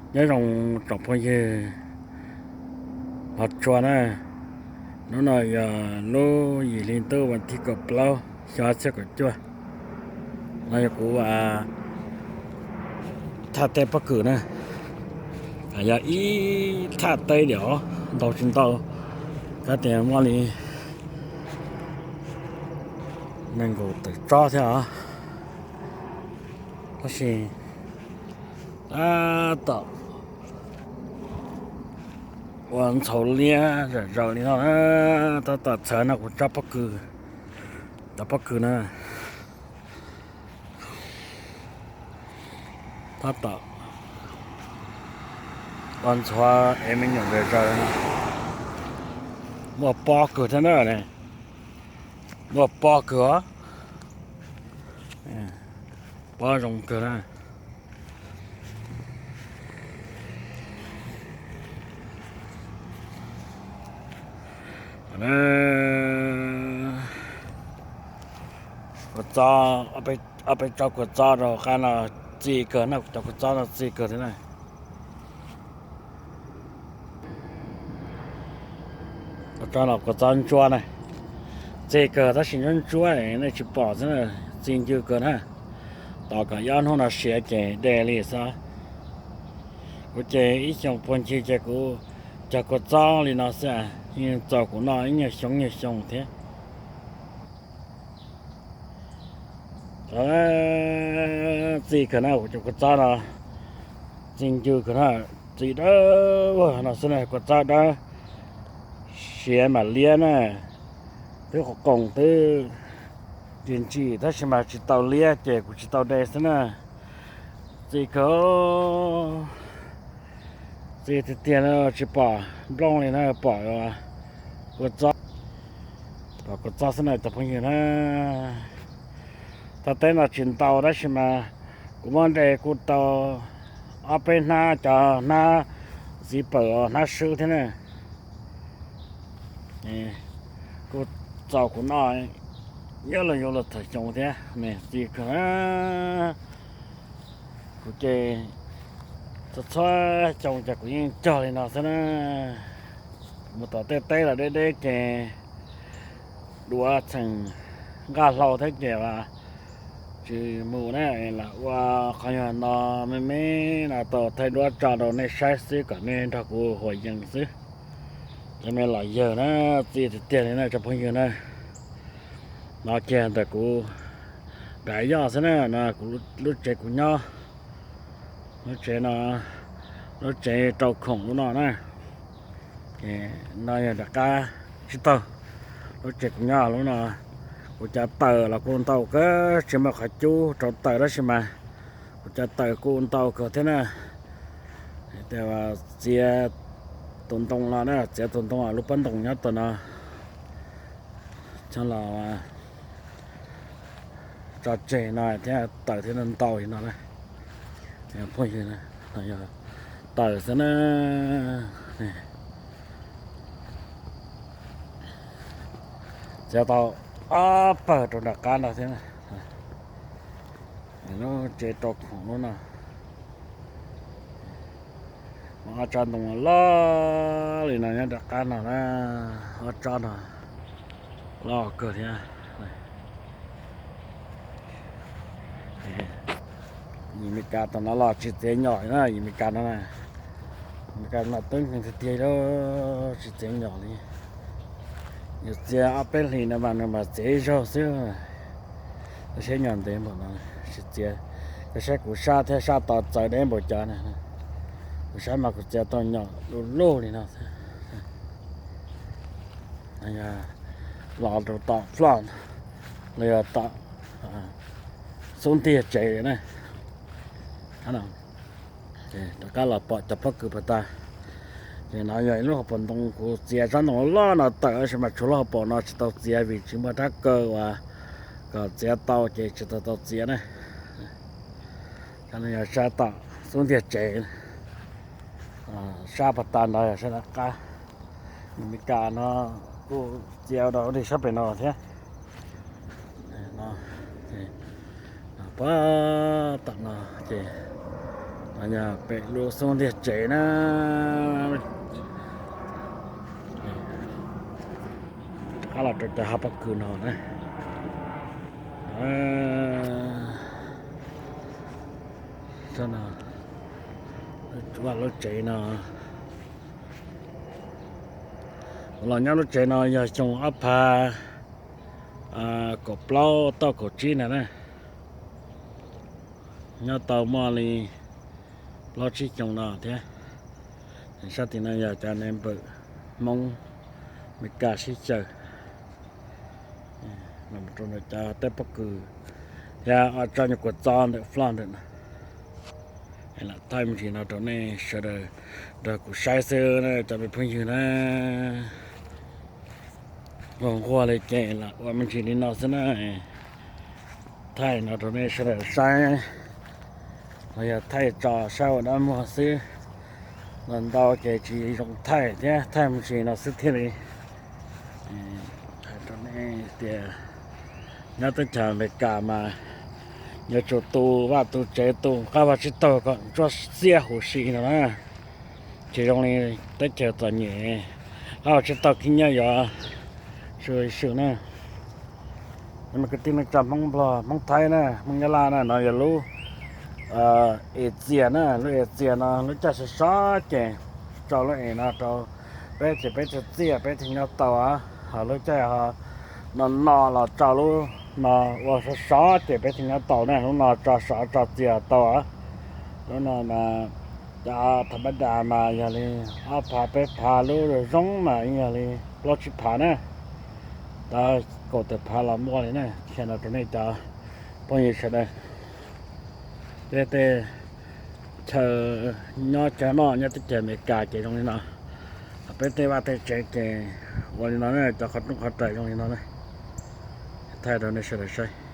Nyob zoo tsoom phooj ywg hmov tshua na, hnub no yog lub yim hli ntuj vas thib kaum plaub xyoo ob txhiab kaum cuaj. No yog kuv thaj teb pob kws na, yog ib thaj teb diam, ntau tsis ntau, kab tias muaj li nees nkaum tawm tsob thiab os. Tab sis tab tom ua ntxhov liab zom zaws li no na, tab tom txhawv no kuv tsob pob kws, cov pob kws na. Tab tom ua ntxhuav es me nyuam zom zaws no. Muaj pob kws thiab na, muaj pob kws os, pob zoo kawg na. Kua txob, ob peb tsob kua txob rau qab no txi kawg na, cov kua txob no txi kawg thiab na. Kua txob no kua txob ntsuab na, txi kawg tab sis ntsuab ntsuab nej tsis pom xwb na, txi ncw kawg na. Tos kom ib ob hnub no siav ces de li xwb. Kuv ces ib xyoos puag ncig ces kuv cog kua txob li no xwb, yeej txaus kuv noj ib nyuag xyoo nyuag xyoo thiab. Txi kawg na, kuv cov kua txob no txi ncw kawg na, txi dawb vog no xwb na, kua txob dawb siav mam liab na, twb qoos qoos twb ntsim ntsim tab sis mas tsis tau liab ces kuv tsis tau de xwb na. Txi kawg, txi tiag tiag no tsis pom nplooj li na, pom kua txob, pom kua txob xwb na cov phooj ywg na. Thaj teb no tsis ntau tab sis mas kuv muab de kuj tau ob peb hnab, cov hnab txiv pawm hnab swb thiab na. Kuj txaus kuv noj nyob los yuav luag thaum xyoo thiab, txi kawg. Kuv ces txhua txhua xyoo ces kuv yeej cog li no xwb na. Mus tom tej teb los deb deb ces duav txheem nqaj hlau thiab ces tsis mus na, lam ua qhov nyuag no me me no tau thaij duab tso rau nej saib xwb kom nej nrog kuv huas yees xwb. Cov me los yawg na, txi tiag tiag li na cov phooj ywg na. No kiag ntawm kuv nram yoj xwb na, no kuv lub tsev kuv nyob, lub tsev no, lub tsev rau khoom lub no na. No yog nram qab tsib taug, lub tsev kuv nyob lub no. Kuv cov taws los kuj ntau kawg, tsis muaj qhov cub rau taws tab sis mas kuv cov taws kuj ntau kawg thiab na. Txiav tus ntoo no na, txiav tus ntoo lub pob ntoo nyob tom no, coj los tso tseg no thiab, taws thiab ntau li no na. Phooj ywg, no yog taws xwb na. Txiav tau ob pawg rau nram qab no thiab. Lub tsev rau khoom lub no, muaj ob tsob ntoo loj li no nyob nram qab no na, ob tsob no loj kawg thiab. Yim Meskas tom no los tsis txiav nyom li na, yim Meskas no, Meskas no teeb heev tiag tiag li, tsis txiav nyom li. Yus txiav ob peb hlis no mas nws mam txiav ib zaug xwb. Tab sis nyom ntev npaum no tsis txiav. Koj saib kuv sab thiab sab tod txawv deb npaum cas na. Kuv sab mas kuv txiav tau nyom du lug li no xwb. Yog los rau tom floj los yog tom xub ntiag tsev na. Rov qab los pom cov pob kws pas tas. Ces no yog ib lub hauv paus ntoo, kuv txiav tsob ntoo loj no tawm tab sis mas tshuav lub hauv paus no tsis tau txiav vim tsis muaj rab kaw uas kom txiav tau ces tsis tau tau txiav na. Cov no yog sab tom xub ntiag tsev, sab pas tas nrad yog sab tom qab. Yim Meskas no kuj txiav rau sab pem no thiab. Pab tom no ces Yog pem lub xub ntiag tsev na, qab los rau cov hav pob kws no na. Lub tsev no, los nyob lub tsev no yog xyoo ob phav kaum plaub toj kaum tsib ntag na. Nyob tau muaj li plaub tsib xyoo no thiab. Sab tim no yog cov neighbor Hmoob Amelikas sib xyaw, mus rau cov teb pob kws thiab ob tsob nyuag kua txob ntawm floj ntawm no. Lam thaij me ntsis no rau nej sawv daws nrog kuv saib xwb na cov me phooj ywg na. Nquag nquag li ces lam ua me ntsis li no xwb na. Thaij no rau nej sawv daws saib, los yog thaij tso saib ua dab muag xwb. Los ntau ces tsis zoo thaij thiab, thaij me ntsis no xwb thiaj li hais rau nej tias nyob teb chaws Amelikas mas yuav tsum tu vaj tu tsev tu qab vag tsib taug kom ntsuab xiab huv si no na. Tsis zoo li teb chaws txom nyem, qab vag tsib taug khib nyiab yuav tsum swm na. Kwv tij neej tsa Hmoob Nplog, Hmoob Thaib na, Hmoob Nyab Laj na, no yog lub es txias na, lub es txias no lub caij sov sov ces tso lub es no rau peb ces peb thiaj txiaj peb thiaj nyob tau. Ho lub caij ho no no los tso lub no ua sov sov ces peb thiaj nyob tau na. Lub no tso sov tso txias tau. Lub no mas cov thav npab das mas yog li ob phav peb phav, lub zoo mas yog li plaub tsib phav na. Tau kaum tawm phav los muaj li na. Qhia no rau nej cov phooj ywg sawv daws, peb tej chaw nyob chaw noj nyob teb chaws Amelikas ces zoo li no. Peb tej vaj tej tsev ces ua li no na, cov qhov rooj qhov rais zoo li no na. Thaij rau nej sawv daws saib.